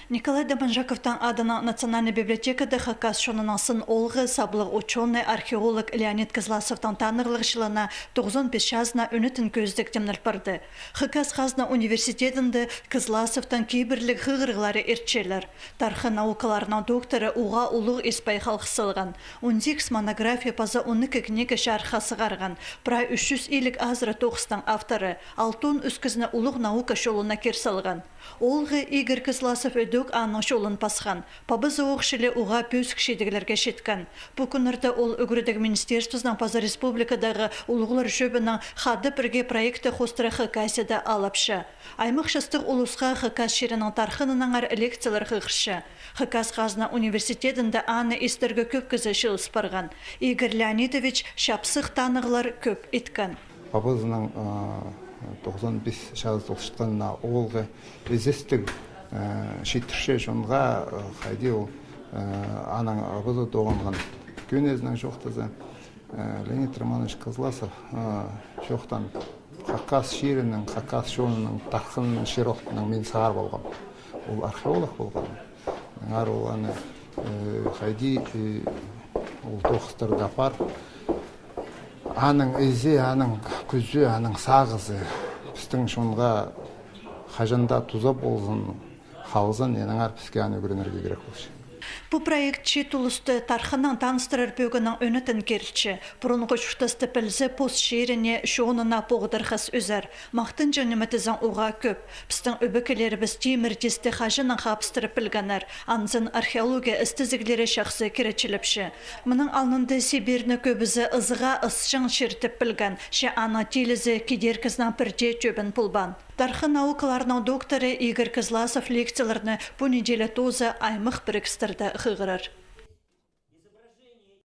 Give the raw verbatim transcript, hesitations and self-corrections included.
Николай Домонжаковтың адынаң Национальный библиотекада хакас чонының сын оолғы, саблығ учёный, археолог Леонид Кызласовтың таныхтығ чылына, тоғызон пис чазына, ӱнетін кӧзідіг тимнел парды. Хакас хазна университедінде Кызласовтың кибірліг хығырығлары иртчелер. Тархын наукаларының докторы уғаа улуғ ис-пай халғыс салған. Он сигіс монография паза он ікі книга чарыхха сығарған. Прай ӱс чӱс илиг азыра тоғыстың авторы. Алтон ӧскізіне улуғ наука чолына кир салған. Оолғы Игорь Кызласов ідӧк аның чолын пасхан. Пабазы ох чіли уғаа пӧзік чидіглерге читкен. Пу кӱннерде ол ӱгредіг министерствозынаң паза республикадағы улуғлар чӧбінең хада пірге проектті хоостыра Хакасияда алапча. Аймах частығ улусха хакас чирінің тархынынаңар лекциялар хығырча. Хакас хазна университедінде аны истерге кӧп кізі чыылыс парған. Игорь Леонидович чапсых таныхтығлар кӧп иткен. Пабазының, а, тоғызон пис час толчатханына оолғы ізестіг, а, читірче чонға, а, хайди ол, а, аның абазы тоғынған кӧнезінің чоохтаза. Э, Леонид Романович Кызласов, э, чоохтаан хакас чирінің, хакас чонының тархынының чир-охтаның мин сығар полғам. Ол археолог полған. Аңар ол аны, э, хайди, э, ол тоғыстарда пар. Аның ізі, аның кӱзі, аның сағызы пістің чонға хаҷан даа туза ползын, халзын, ниңер піске аны ӱгренерге кирек полча. Пу проект чиит улусты тархыннаң таныстырар пӧгіннең ӱнетін кирілче. Пурунғы чуртасты пілзе, пос чиріне, чонына поғдархас ӱзер. Махтанҷаң ниме тізең, уғаа кӧп. Пістің ӧбекелерібіс тимір тисті хаҷаннаң хабыстырып пілгеннер. Анзын археология істезіглері чахсы киречілепче. Мының алнында Сибирьні кӧбізі ызыға ысчаң чиртіп пілген, че аның тилізі кидеркізінең пір дее тӧбін полбаан. Тархын наукаларының докторы Игорь Кызласов лекцияларны пу неделя тооза аймах пірігістерде хығырар.